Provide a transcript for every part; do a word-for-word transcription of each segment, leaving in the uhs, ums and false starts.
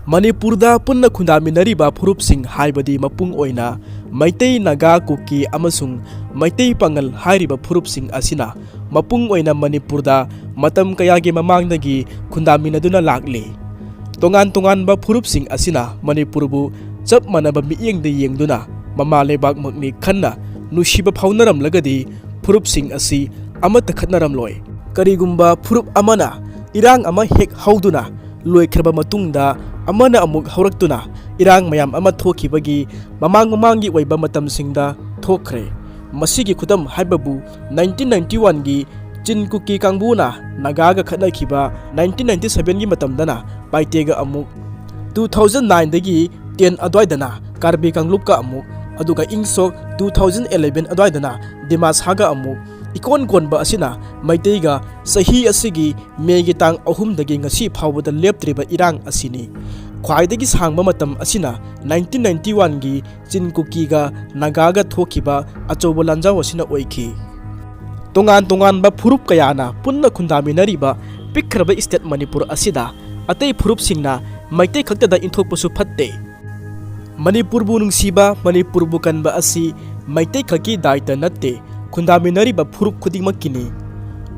ꯃꯅꯤꯄꯨꯔꯗ ꯄꯨꯟꯅ ꯈꯨꯟꯗꯥꯃꯤꯟꯅꯔꯤꯕ ꯐꯨꯔꯨꯞꯁꯤꯡ, ꯍꯥꯏꯕꯗꯤ ꯃꯄꯨꯡ ꯑꯣꯏꯅ ꯃꯩꯇꯩ, ꯅꯥꯒꯥ, ꯀꯨꯀꯤ ꯑꯃꯁꯨꯡ ꯃꯩꯇꯩ ꯄꯥꯉꯜ ꯍꯥꯏꯔꯤꯕ ꯐꯨꯔꯨꯞꯁꯤꯡ ꯑꯁꯤꯅ ꯃꯄꯨꯡ ꯑꯣꯏꯅ ꯃꯅꯤꯄꯨꯔꯗ ꯃꯇꯝ ꯀꯌꯥꯒꯤ ꯃꯃꯥꯡꯗꯒꯤ ꯈꯨꯟꯗꯥꯃꯤꯟꯅꯗꯨꯅ ꯂꯥꯛꯂꯤ꯫ ꯇꯣꯉꯥꯟ ꯇꯣꯉꯥꯟꯕ ꯐꯨꯔꯨꯞꯁꯤꯡ ꯑꯁꯤꯅ ꯃꯅꯤꯄꯨꯔꯕꯨ ꯆꯞ ꯃꯥꯟꯅꯕ ꯃꯤꯠꯌꯦꯡꯗ ꯌꯦꯡꯗꯨꯅ ꯃꯃꯥ ꯂꯩꯕꯥꯛꯃꯛꯅꯤ ꯈꯟꯅ ꯅꯨꯡꯁꯤꯕ ꯐꯥꯎꯅꯔꯝꯂꯒꯗꯤ ꯐꯨꯔꯨꯞꯁꯤꯡ ꯑꯁꯤ ꯑꯃꯠꯇ ꯈꯠꯅꯔꯝꯂꯣꯏ꯫ ꯀꯔꯤꯒꯨꯝꯕ ꯐꯨꯔꯨꯞ ꯑꯃꯅ ꯏꯔꯥꯡ ꯑꯃ ꯍꯦꯛ ꯍꯧꯗꯨꯅ ꯂꯣꯏꯈ꯭ꯔꯕ ꯃꯇꯨꯡꯗ ꯑꯃꯅ ꯑꯃꯨꯛ ꯍꯧꯔꯛꯇꯨꯅ ꯏꯔꯥꯡ ꯃꯌꯥꯝ ꯑꯃ ꯊꯣꯛꯈꯤꯕꯒꯤ ꯃꯃꯥꯡ ꯃꯃꯥꯡꯒꯤ ꯑꯣꯏꯕ ꯃꯇꯝꯁꯤꯡꯗ ꯊꯣꯛꯈ꯭ꯔꯦ꯫ ꯃꯁꯤꯒꯤ ꯈꯨꯗꯝ ꯍꯥꯏꯕꯕꯨ ꯅꯥꯏꯟꯇꯤꯟ ꯅꯥꯏꯟꯇꯤ ꯋꯥꯟꯒꯤ ꯆꯤꯟ ꯀꯨꯀꯤ ꯀꯥꯡꯕꯨꯅ ꯅꯥꯒꯥꯒ ꯈꯠꯅꯈꯤꯕ ꯅꯥꯏꯟꯇꯤꯟ ꯅꯥꯏꯟꯇꯤ ꯁꯚꯦꯟꯒꯤ ꯃꯇꯝꯗꯅ ꯄꯥꯏꯇꯦꯒ ꯑꯃꯨꯛ, ꯇꯨ ꯊꯥꯎꯖꯟ ꯅꯥꯏꯟꯗꯒꯤ ꯇꯦꯟ ꯑꯗꯨꯋꯥꯏꯗꯅ ꯀꯥꯔꯕꯤ ꯀꯥꯡꯂꯨꯞꯀ ꯑꯃꯨꯛ, ꯑꯗꯨꯒ ꯏꯪ ꯁꯣꯛ ꯇꯨ ꯊꯥꯎꯖꯟ ꯑꯦꯂꯦꯚꯦꯟ ꯑꯗꯨꯋꯥꯏꯗꯅ ꯗꯤꯃꯥꯁꯥꯒ ꯑꯃꯨꯛ, ꯏꯀꯣꯟ ꯀꯣꯟꯕ ꯑꯁꯤꯅ ꯃꯩꯇꯩꯒ ꯆꯍꯤ ꯑꯁꯤꯒꯤ ꯃꯦꯒꯤ ꯇꯥꯡ ꯑꯍꯨꯝꯗꯒꯤ ꯉꯁꯤ ꯐꯥꯎꯕꯗ ꯂꯦꯞꯇ꯭ꯔꯤꯕ ꯏꯔꯥꯡ ꯑꯁꯤꯅꯤ꯫ ꯈ꯭ꯋꯥꯏꯗꯒꯤ ꯁꯥꯡꯕ ꯃꯇꯝ ꯑꯁꯤꯅ ꯅꯥꯏꯟꯇꯤꯟ ꯅꯥꯏꯟꯇꯤ ꯋꯥꯟꯒꯤ ꯆꯤꯟ ꯀꯨꯀꯤꯒ ꯅꯥꯒꯥꯒ ꯊꯣꯛꯈꯤꯕ ꯑꯆꯧꯕ ꯂꯥꯟꯖꯥꯎ ꯑꯁꯤꯅ ꯑꯣꯏꯈꯤ꯫ ꯇꯣꯉꯥꯟ ꯇꯣꯉꯥꯟꯕ ꯐꯨꯔꯨꯞ ꯀꯌꯥꯅ ꯄꯨꯟꯅ ꯈꯨꯟꯗꯥꯃꯤꯟꯅꯔꯤꯕ ꯄꯤꯛꯈ꯭ꯔꯕ ꯏꯁꯇꯦꯠ ꯃꯅꯤꯄꯨꯔ ꯑꯁꯤꯗ ꯑꯇꯩ ꯐꯨꯔꯨꯞꯁꯤꯡꯅ ꯃꯩꯇꯩ ꯈꯛꯇꯗ ꯏꯟꯊꯣꯛꯄꯁꯨ ꯐꯠꯇꯦ꯫ ꯃꯅꯤꯄꯨꯔꯕꯨ ꯅꯨꯡꯁꯤꯕ, ꯃꯅꯤꯄꯨꯔꯕꯨ ꯀꯟꯕ ꯑꯁꯤ ꯃꯩꯇꯩ ꯈꯛꯀꯤ ꯗꯥꯏꯇ ꯅꯠꯇꯦ, ꯈꯨꯟꯗꯥꯃꯤꯟꯅꯔꯤꯕ ꯐꯨꯔꯨꯞ ꯈꯨꯗꯤꯡꯃꯛꯀꯤꯅꯤ꯫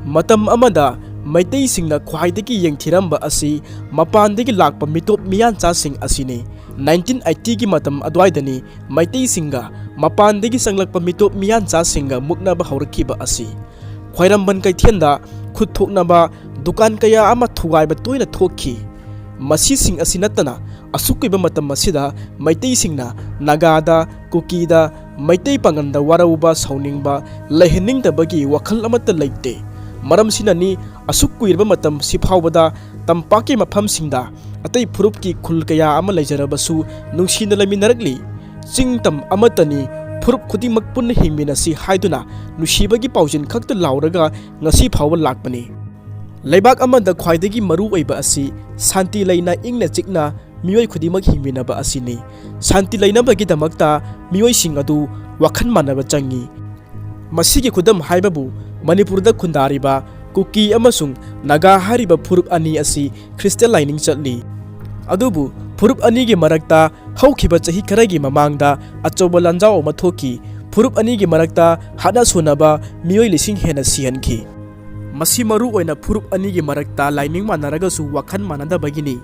ꯃꯇꯝ ꯑꯃꯗ ꯃꯩꯇꯩꯁꯤꯡꯅ ꯈ꯭ꯋꯥꯏꯗꯒꯤ ꯌꯦꯡꯊꯤꯔꯝꯕ ꯑꯁꯤ ꯃꯄꯥꯟꯗꯒꯤ ꯂꯥꯛꯄ ꯃꯤꯇꯣꯞ ꯃꯤꯌꯥꯟꯆꯥꯁꯤꯡ ꯑꯁꯤꯅꯤ꯫ ꯅꯥꯏꯟꯇꯤꯟ ꯑꯩꯠꯇꯤꯒꯤ ꯃꯇꯝ ꯑꯗꯨꯋꯥꯏꯗꯅꯤ ꯃꯩꯇꯩꯁꯤꯡꯒ ꯃꯄꯥꯟꯗꯒꯤ ꯆꯪꯂꯛꯄ ꯃꯤꯇꯣꯞ ꯃꯤꯌꯥꯟꯆꯥꯁꯤꯡꯒ ꯃꯨꯛꯅꯕ ꯍꯧꯔꯛꯈꯤꯕ ꯑꯁꯤ꯫ ꯈ꯭ꯋꯥꯏꯔꯝꯕꯟ ꯀꯩꯊꯦꯜꯗ ꯈꯨꯠ ꯊꯣꯛꯅꯕ ꯗꯨꯀꯥꯟ ꯀꯌꯥ ꯑꯃ ꯊꯨꯒꯥꯏꯕ ꯇꯣꯏꯅ ꯊꯣꯛꯈꯤ꯫ ꯃꯁꯤꯁꯤꯡ ꯑꯁꯤ ꯅꯠꯇꯅ ꯑꯁꯨꯛ ꯀꯨꯏꯕ ꯃꯇꯝ ꯑꯁꯤꯗ ꯃꯩꯇꯩꯁꯤꯡꯅ ꯅꯥꯒꯥꯗ, ꯀꯨꯀꯤꯗ, ꯃꯩꯇꯩ ꯄꯥꯉꯟꯗ ꯋꯥꯔꯧꯕ, ꯁꯥꯎꯅꯤꯡꯕ, ꯂꯩꯍꯟꯅꯤꯡꯗꯕꯒꯤ ꯋꯥꯈꯜ ꯑꯃꯠꯇ ꯂꯩꯇꯦ꯫ ꯃꯔꯝꯁꯤꯅꯅꯤ ꯑꯁꯨꯛ ꯀꯨꯏꯔꯕ ꯃꯇꯝ ꯁꯤ ꯐꯥꯎꯕꯗ ꯇꯝꯄꯥꯛꯀꯤ ꯃꯐꯝꯁꯤꯡꯗ ꯑꯇꯩ ꯐꯨꯔꯨꯞꯀꯤ ꯈꯨꯜ ꯀꯌꯥ ꯑꯃ ꯂꯩꯖꯔꯕꯁꯨ ꯅꯨꯡꯁꯤꯅ ꯂꯩꯃꯤꯟꯅꯔꯛꯂꯤ꯫ ꯆꯤꯡ ꯇꯝ ꯑꯃꯠꯇꯅꯤ, ꯐꯨꯔꯨꯞ ꯈꯨꯗꯤꯡꯃꯛ ꯄꯨꯟꯅ ꯍꯤꯡꯃꯤꯟꯅꯁꯤ ꯍꯥꯏꯗꯨꯅ ꯅꯨꯡꯁꯤꯕꯒꯤ ꯄꯥꯎꯖꯦꯜ ꯈꯛꯇ ꯂꯥꯎꯔꯒ ꯉꯁꯤ ꯐꯥꯎꯕ ꯂꯥꯛꯄꯅꯤ꯫ ꯂꯩꯕꯥꯛ ꯑꯃꯗ ꯈ꯭ꯋꯥꯏꯗꯒꯤ ꯃꯔꯨ ꯑꯣꯏꯕ ꯑꯁꯤ ꯁꯥꯟꯇꯤ ꯂꯩꯅ ꯏꯪꯅ ꯆꯤꯛꯅ ꯃꯤꯑꯣꯏ ꯈꯨꯗꯤꯡꯃꯛ ꯍꯤꯡꯃꯤꯟꯅꯕ ꯑꯁꯤꯅꯤ꯫ ꯁꯥꯟꯇꯤ ꯂꯩꯅꯕꯒꯤꯗꯃꯛꯇ ꯃꯤꯑꯣꯏꯁꯤꯡ ꯑꯗꯨ ꯋꯥꯈꯜ ꯃꯥꯟꯅꯕ ꯆꯪꯏ꯫ ꯃꯁꯤꯒꯤ ꯈꯨꯗꯝ ꯍꯥꯏꯕꯕꯨ ꯃꯅꯤꯄꯨꯔꯗ ꯈꯨꯟꯗꯥꯔꯤꯕ ꯀꯨꯀꯤ ꯑꯃꯁꯨꯡ ꯅꯥꯒꯥ ꯍꯥꯏꯔꯤꯕ ꯐꯨꯔꯨꯞ ꯑꯅꯤ ꯑꯁꯤ ꯈ꯭ꯔꯤꯁꯇ ꯂꯥꯏꯅꯤꯡ ꯆꯠꯂꯤ꯫ ꯑꯗꯨꯕꯨ ꯐꯨꯔꯨꯞ ꯑꯅꯤꯒꯤ ꯃꯔꯛꯇ ꯍꯧꯈꯤꯕ ꯆꯍꯤ ꯈꯔꯒꯤ ꯃꯃꯥꯡꯗ ꯑꯆꯧꯕ ꯂꯥꯟꯖꯥꯎ ꯑꯃ ꯊꯣꯛꯈꯤ꯫ ꯐꯨꯔꯨꯞ ꯑꯅꯤꯒꯤ ꯃꯔꯛꯇ ꯍꯥꯠꯅ ꯁꯨꯅꯕ ꯃꯤꯑꯣꯏ ꯂꯤꯁꯤꯡ ꯍꯦꯟꯅ ꯁꯤꯍꯟꯈꯤ꯫ ꯃꯁꯤ ꯃꯔꯨ ꯑꯣꯏꯅ ꯐꯨꯔꯨꯞ ꯑꯅꯤꯒꯤ ꯃꯔꯛꯇ ꯂꯥꯏꯅꯤꯡ ꯃꯥꯟꯅꯔꯒꯁꯨ ꯋꯥꯈꯜ ꯃꯥꯟꯅꯗꯕꯒꯤꯅꯤ꯫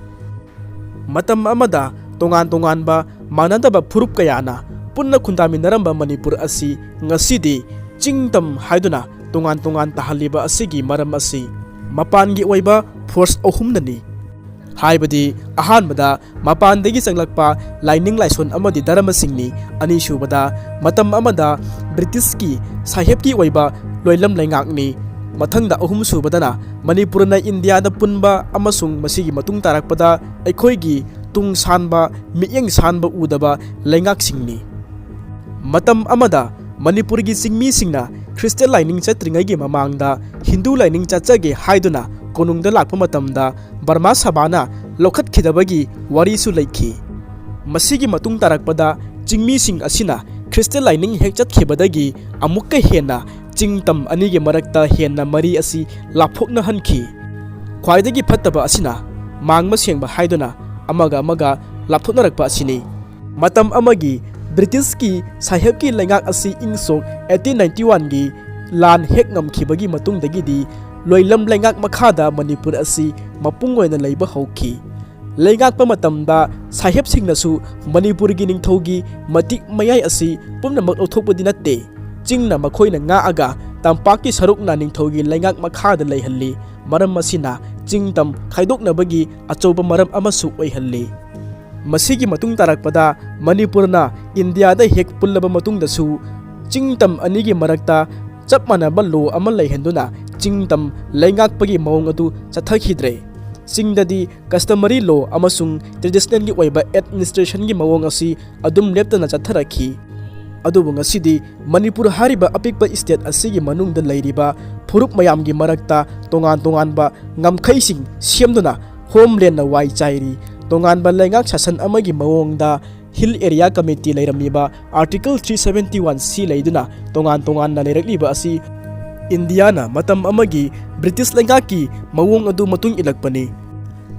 ꯃꯇꯝ ꯑꯃꯗ ꯇꯣꯉꯥꯟ ꯇꯣꯉꯥꯟꯕ ꯃꯥꯟꯅꯗꯕ ꯐꯨꯔꯨꯞ ꯀꯌꯥꯅ ꯄꯨꯟꯅ ꯈꯨꯟꯗꯥꯃꯤꯟꯅꯔꯝꯕ ꯃꯅꯤꯄꯨꯔ ꯑꯁꯤ ꯉꯁꯤꯗꯤ ꯆꯤꯡ ꯇꯝ ꯍꯥꯏꯗꯨꯅ ꯇꯣꯉꯥꯟ ꯇꯣꯉꯥꯟ ꯇꯥꯍꯜꯂꯤꯕ ꯑꯁꯤꯒꯤ ꯃꯔꯝ ꯑꯁꯤ ꯃꯄꯥꯟꯒꯤ ꯑꯣꯏꯕ ꯐꯣꯔꯁ ꯑꯍꯨꯝꯅꯅꯤ꯫ ꯍꯥꯏꯕꯗꯤ, ꯑꯍꯥꯟꯕꯗ ꯃꯄꯥꯟꯗꯒꯤ ꯆꯪꯂꯛꯄ ꯂꯥꯏꯅꯤꯡ ꯂꯥꯏꯁꯣꯟ ꯑꯃꯗꯤ ꯙꯔꯃꯁꯤꯡꯅꯤ꯫ ꯑꯅꯤꯁꯨꯕꯗ, ꯃꯇꯝ ꯑꯃꯗ ꯕ꯭ꯔꯤꯇꯤꯁꯀꯤ ꯁꯥꯍꯦꯕꯀꯤ ꯑꯣꯏꯕ ꯂꯣꯏꯂꯝ ꯂꯩꯉꯥꯛꯅꯤ꯫ ꯃꯊꯪꯗ, ꯑꯍꯨꯝꯁꯨꯕꯗꯅ ꯃꯅꯤꯄꯨꯔꯅ ꯏꯟꯗꯤꯌꯥꯗ ꯄꯨꯟꯕ ꯑꯃꯁꯨꯡ ꯃꯁꯤꯒꯤ ꯃꯇꯨꯡ ꯇꯥꯔꯛꯄꯗ ꯑꯩꯈꯣꯏꯒꯤ ꯇꯨꯡ ꯁꯥꯟꯕ, ꯃꯤꯠꯌꯦꯡ ꯁꯥꯟꯕ ꯎꯗꯕ ꯂꯩꯉꯥꯛꯁꯤꯡꯅꯤ꯫ ꯃꯇꯝ ꯑꯃꯗ ꯃꯅꯤꯄꯨꯔꯒꯤ ꯆꯤꯡꯃꯤꯁꯤꯡꯅ ꯈ꯭ꯔꯤꯁꯇꯤꯌꯥꯟ ꯂꯥꯏꯅꯤꯡ ꯆꯠꯇ꯭ꯔꯤꯉꯩꯒꯤ ꯃꯃꯥꯡꯗ ꯍꯤꯟꯗꯨ ꯂꯥꯏꯅꯤꯡ ꯆꯠꯆꯒꯦ ꯍꯥꯏꯗꯨꯅ ꯀꯣꯅꯨꯡꯗ ꯂꯥꯛꯄ ꯃꯇꯝꯗ ꯕꯔꯃꯥ ꯁꯚꯥꯅ ꯂꯧꯈꯠꯈꯤꯗꯕꯒꯤ ꯋꯥꯔꯤꯁꯨ ꯂꯩꯈꯤ꯫ ꯃꯁꯤꯒꯤ ꯃꯇꯨꯡ ꯇꯥꯔꯛꯄꯗ ꯆꯤꯡꯃꯤꯁꯤꯡ ꯑꯁꯤꯅ ꯈ꯭ꯔꯤꯁꯇꯤꯌꯥꯟ ꯂꯥꯏꯅꯤꯡ ꯍꯦꯛ ꯆꯠꯈꯤꯕꯗꯒꯤ ꯑꯃꯨꯛꯀ ꯍꯦꯟꯅ ꯆꯤꯡ ꯇꯝ ꯑꯅꯤꯒꯤ ꯃꯔꯛꯇ ꯍꯦꯟꯅ ꯃꯔꯤ ꯑꯁꯤ ꯂꯥꯞꯊꯣꯛꯅꯍꯟꯈꯤ꯫ ꯈ꯭ꯋꯥꯏꯗꯒꯤ ꯐꯠꯇꯕ ꯑꯁꯤꯅ ꯃꯥꯡꯕ ꯁꯦꯡꯕ ꯍꯥꯏꯗꯨꯅ ꯑꯃꯒ ꯑꯃꯒ ꯂꯥꯞꯊꯣꯛꯅꯔꯛꯄ ꯑꯁꯤꯅꯤ꯫ ꯃꯇꯝ ꯑꯃꯒꯤ ꯕ꯭ꯔꯤꯇꯤꯁꯀꯤ ꯁꯥꯍꯦꯕꯀꯤ ꯂꯩꯉꯥꯛ ꯑꯁꯤ ꯏꯪ ꯁꯣꯛ eighteen ninety one ꯒꯤ ꯂꯥꯟ ꯍꯦꯛ ꯉꯝꯈꯤꯕꯒꯤ ꯃꯇꯨꯡꯗꯒꯤꯗꯤ ꯂꯣꯏꯂꯝ ꯂꯩꯉꯥꯛ ꯃꯈꯥꯗ ꯃꯅꯤꯄꯨꯔ ꯑꯁꯤ ꯃꯄꯨꯡ ꯑꯣꯏꯅ ꯂꯩꯕ ꯍꯧꯈꯤ꯫ ꯂꯩꯉꯥꯛꯄ ꯃꯇꯝꯗ ꯁꯥꯍꯦꯕꯁꯤꯡꯅꯁꯨ ꯃꯅꯤꯄꯨꯔꯒꯤ ꯅꯤꯡꯊꯧꯒꯤ ꯃꯇꯤꯛ ꯃꯌꯥꯏ ꯑꯁꯤ ꯄꯨꯝꯅꯃꯛ ꯂꯧꯊꯣꯛꯄꯗꯤ ꯅꯠꯇꯦ, ꯆꯤꯡꯅ ꯃꯈꯣꯏꯅ ꯉꯥꯛꯑꯒ ꯇꯝꯄꯥꯛꯀꯤ ꯁꯔꯨꯛꯅ ꯅꯤꯡꯊꯧꯒꯤ ꯂꯩꯉꯥꯛ ꯃꯈꯥꯗ ꯂꯩꯍꯜꯂꯤ꯫ ꯃꯔꯝ ꯑꯁꯤꯅ ꯆꯤꯡ ꯇꯝ ꯈꯥꯏꯗꯣꯛꯅꯕꯒꯤ ꯑꯆꯧꯕ ꯃꯔꯝ ꯑꯃꯁꯨ ꯑꯣꯏꯍꯜꯂꯤ꯫ ꯃꯁꯤꯒꯤ ꯃꯇꯨꯡ ꯇꯥꯔꯛꯄꯗ ꯃꯅꯤꯄꯨꯔꯅ ꯏꯟꯗꯤꯌꯥꯗ ꯍꯦꯛ ꯄꯨꯜꯂꯕ ꯃꯇꯨꯡꯗꯁꯨ ꯆꯤꯡ ꯇꯝ ꯑꯅꯤꯒꯤ ꯃꯔꯛꯇ ꯆꯞ ꯃꯥꯟꯅꯕ ꯂꯣ ꯑꯃ ꯂꯩꯍꯟꯗꯨꯅ ꯆꯤꯡ ꯇꯝ ꯂꯩꯉꯥꯛꯄꯒꯤ ꯃꯑꯣꯡ ꯑꯗꯨ ꯆꯠꯊꯈꯤꯗ꯭ꯔꯦ꯫ ꯆꯤꯡꯗꯗꯤ customary law ꯑꯃꯁꯨꯡ traditional ꯒꯤ ꯑꯣꯏꯕ administration ꯒꯤ ꯃꯑꯣꯡ ꯑꯁꯤ ꯑꯗꯨꯝ ꯂꯦꯞꯇꯅ ꯆꯠꯊꯔꯛꯈꯤ꯫ ꯑꯗꯨꯕꯨ ꯉꯁꯤꯗꯤ ꯃꯅꯤꯄꯨꯔ ꯍꯥꯏꯔꯤꯕ ꯑꯄꯤꯛꯄ state ꯑꯁꯤꯒꯤ ꯃꯅꯨꯡꯗ ꯂꯩꯔꯤꯕ ꯐꯨꯔꯨꯞ ꯃꯌꯥꯝꯒꯤ ꯃꯔꯛꯇ ꯇꯣꯉꯥꯟ ꯇꯣꯉꯥꯟꯕ ꯉꯝꯈꯩꯁꯤꯡ ꯁꯦꯝꯗꯨꯅ homeland ꯅ ꯋꯥꯏ ꯆꯥꯏꯔꯤ꯫ ꯇꯣꯉꯥꯟꯕ ꯂꯩꯉꯥꯛ ꯁꯥꯁꯟ ꯑꯃꯒꯤ ꯃꯑꯣꯡꯗ Hill Area Committee ꯂꯩꯔꯝꯃꯤꯕ Article three seventy one C ꯂꯩꯗꯨꯅ ꯇꯣꯉꯥꯟ ꯇꯣꯉꯥꯟꯅ ꯂꯩꯔꯛꯂꯤꯕ ꯑꯁꯤ ꯏꯟꯗꯤꯌꯥꯅ ꯃꯇꯝ ꯑꯃꯒꯤ ꯕ꯭ꯔꯤꯇꯤꯁ ꯂꯩꯉꯥꯛꯀꯤ ꯃꯑꯣꯡ ꯑꯗꯨ ꯃꯇꯨꯡ ꯏꯜꯂꯛꯄꯅꯤ꯫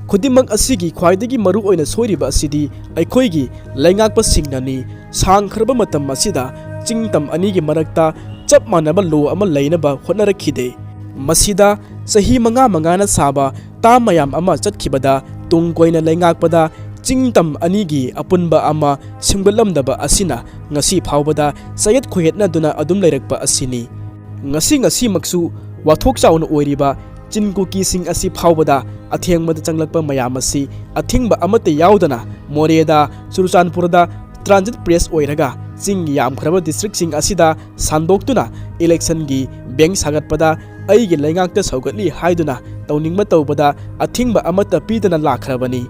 ꯈꯨꯗꯤꯡꯃꯛ ꯑꯁꯤꯒꯤ ꯈ꯭ꯋꯥꯏꯗꯒꯤ ꯃꯔꯨꯑꯣꯏꯅ ꯁꯣꯏꯔꯤꯕ ꯑꯁꯤꯗꯤ ꯑꯩꯈꯣꯏꯒꯤ ꯂꯩꯉꯥꯛꯄꯁꯤꯡꯅꯅꯤ꯫ ꯁꯥꯡꯈ꯭ꯔꯕ ꯃꯇꯝ ꯑꯁꯤꯗ ꯆꯤꯡ ꯇꯝ ꯑꯅꯤꯒꯤ ꯃꯔꯛꯇ ꯆꯞ ꯃꯥꯟꯅꯕ ꯂꯣ ꯑꯃ ꯂꯩꯅꯕ ꯍꯣꯠꯅꯔꯛꯈꯤꯗꯦ꯫ ꯃꯁꯤꯗ ꯆꯍꯤ ꯃꯉꯥ ꯃꯉꯥꯅ ꯁꯥꯕ ꯇꯥꯝ ꯃꯌꯥꯝ ꯑꯃ ꯆꯠꯈꯤꯕꯗ ꯇꯨꯡ ꯀꯣꯏꯅ ꯂꯩꯉꯥꯛꯄꯗ ꯆꯤꯡ ꯇꯝ ꯑꯅꯤꯒꯤ ꯑꯄꯨꯟꯕ ꯑꯃ ꯁꯦꯝꯒꯠꯂꯝꯗꯕ ꯑꯁꯤꯅ ꯉꯁꯤ ꯐꯥꯎꯕꯗ ꯆꯌꯦꯠ ꯈꯣꯏꯌꯦꯠꯅꯗꯨꯅ ꯑꯗꯨꯝ ꯂꯩꯔꯛꯄ ꯑꯁꯤꯅꯤ꯫ ꯉꯁꯤ ꯉꯁꯤꯃꯛꯁꯨ ꯋꯥꯊꯣꯛ ꯆꯥꯎꯅ ꯑꯣꯏꯔꯤꯕ ꯆꯤꯟ ꯀꯨꯀꯤꯁꯤꯡ ꯑꯁꯤ ꯐꯥꯎꯕꯗ ꯑꯊꯦꯡꯕꯗ ꯆꯪꯂꯛꯄ ꯃꯌꯥꯝ ꯑꯁꯤ ꯑꯊꯤꯡꯕ ꯑꯃꯠꯇ ꯌꯥꯎꯗꯅ ꯃꯣꯔꯦꯗ, ꯆꯨꯔꯆꯥꯟꯄꯨꯔꯗ transit press ꯑꯣꯏꯔꯒ ꯆꯤꯡꯒꯤ ꯌꯥꯝꯈ꯭ꯔꯕ districtꯁꯤꯡ ꯑꯁꯤꯗ ꯁꯟꯗꯣꯛꯇꯨꯅ electionꯒꯤ bank ꯁꯥꯒꯠꯄꯗ ꯑꯩꯒꯤ ꯂꯩꯉꯥꯛꯇ ꯁꯧꯒꯠꯂꯤ ꯍꯥꯏꯗꯨꯅ ꯇꯧꯅꯤꯡꯕ ꯇꯧꯕꯗ ꯑꯊꯤꯡꯕ ꯑꯃꯠꯇ ꯄꯤꯗꯅ ꯂꯥꯛꯈ꯭ꯔꯕꯅꯤ꯫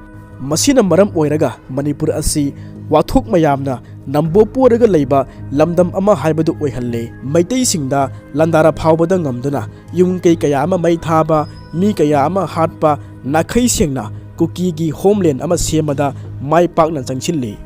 ꯃꯁꯤꯅ ꯃꯔꯝ ꯑꯣꯏꯔꯒ ꯃꯅꯤꯄꯨꯔ ꯑꯁꯤ ꯋꯥꯊꯣꯛ ꯃꯌꯥꯝꯅ ꯅꯝꯕꯣꯞ ꯄꯣꯔꯒ ꯂꯩꯕ ꯂꯝꯗꯝ ꯑꯃ ꯍꯥꯏꯕꯗꯨ ꯑꯣꯏꯍꯜꯂꯦ꯫ ꯃꯩꯇꯩꯁꯤꯡꯗ ꯂꯥꯟꯗꯥꯔ ꯐꯥꯎꯕꯗ ꯉꯝꯗꯨꯅ ꯌꯨꯝ ꯀꯩ ꯀꯌꯥ ꯑꯃ ꯃꯩ ꯊꯥꯕ, ꯃꯤ ꯀꯌꯥ ꯑꯃ ꯍꯥꯠꯄ, ꯅꯥꯈꯩ ꯁꯦꯡꯅ ꯀꯨꯀꯤꯒꯤ homeland ꯑꯃ ꯁꯦꯝꯕꯗ ꯃꯥꯏ ꯄꯥꯛꯅ ꯆꯪꯁꯤꯜꯂꯤ꯫